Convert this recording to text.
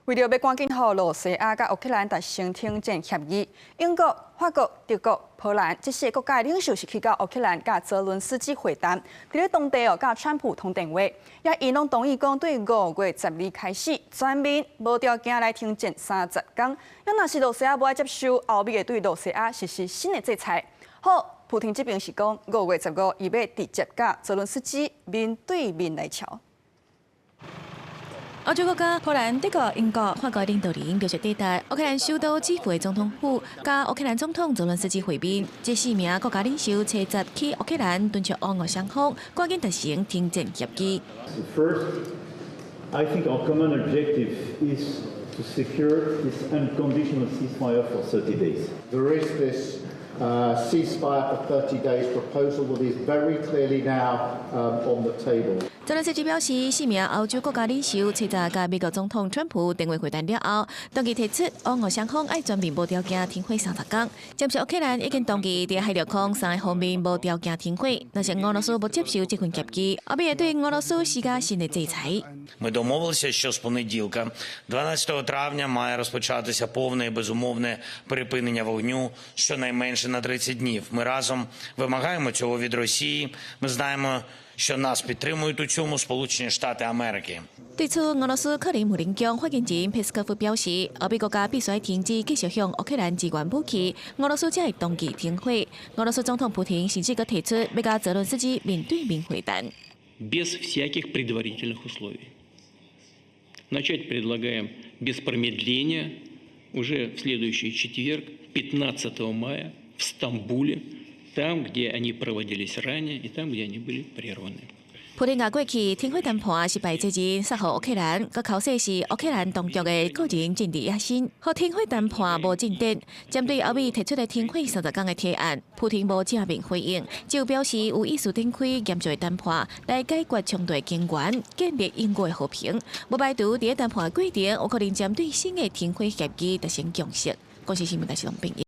為著欲趕緊予羅西亞佮烏克蘭達成停戰協議，英國、法國、德國、波蘭這四个國家的領袖是去到烏克蘭佮澤倫斯基會談，佇咧當地哦，佮川普通電話，也𪜶攏同意講對5月12開始全面無條件來停戰30工。啊，若是羅西亞無愛接受，歐美會對羅西亞實施新的制裁。好，普廷這邊是講5月15，伊欲直接佮澤倫斯基面對面來喬。歐洲國家波蘭、德國、英國、法國領導人陸續抵達烏克蘭首都基輔的總統府，佮烏克蘭總統澤倫斯基會面。這四名國家領袖齊集去烏克蘭，敦促烏俄雙方趕緊達成停戰協議。 First, I think our common objective is to secure this unconditional ceasefire for 30 days. There is this ceasefire for 30 days proposal that is very clearly now on the table. 澤倫斯基表示，四名歐洲國家領袖齊集佮美國總統川普電話會談了後，同意提出烏俄雙方愛全面無條件停火30工。暫時烏克蘭已經同意佇海陸空三个方面無條件停火，若是俄羅斯無接受這份協議，歐美會對俄羅斯施加新的制裁。 Ми домовилися, що з понеділка, 12 травня, має розпочатися повне і безумовне припинення вогню щонайменше на 30 днів. Ми разом вимагаємо цього від Росії. Ми знаємо, що нас підтримують у цьому Сполучені Штати Америки. 對此，俄羅斯克里姆林宮發言人佩斯科夫表示，歐美國家必須停止繼續向烏克蘭支援武器，俄羅斯才會同意停火。俄羅斯總統普廷甚至閣提出欲佮澤倫斯基面對面會談。 Без всяких предварительных условий. Начать предлагаем без промедления уже в следующий четверг, 15 мая, в Стамбуле, там, где они проводились ранее, и там, где они были прерваны. 普丁共過去停火談判失敗責任卸予烏克蘭，閣口說是烏克蘭當局的個人政治野心，予停火談判無進展。針對歐美提出的停火30工的提案，普丁無正面回應，只有表示有意思展開嚴肅的談判來解決衝突的根源，建立永久的和平。無排除佇咧談判過程有可能針對新的停火協議達成共識。公視新聞台是龍編譯。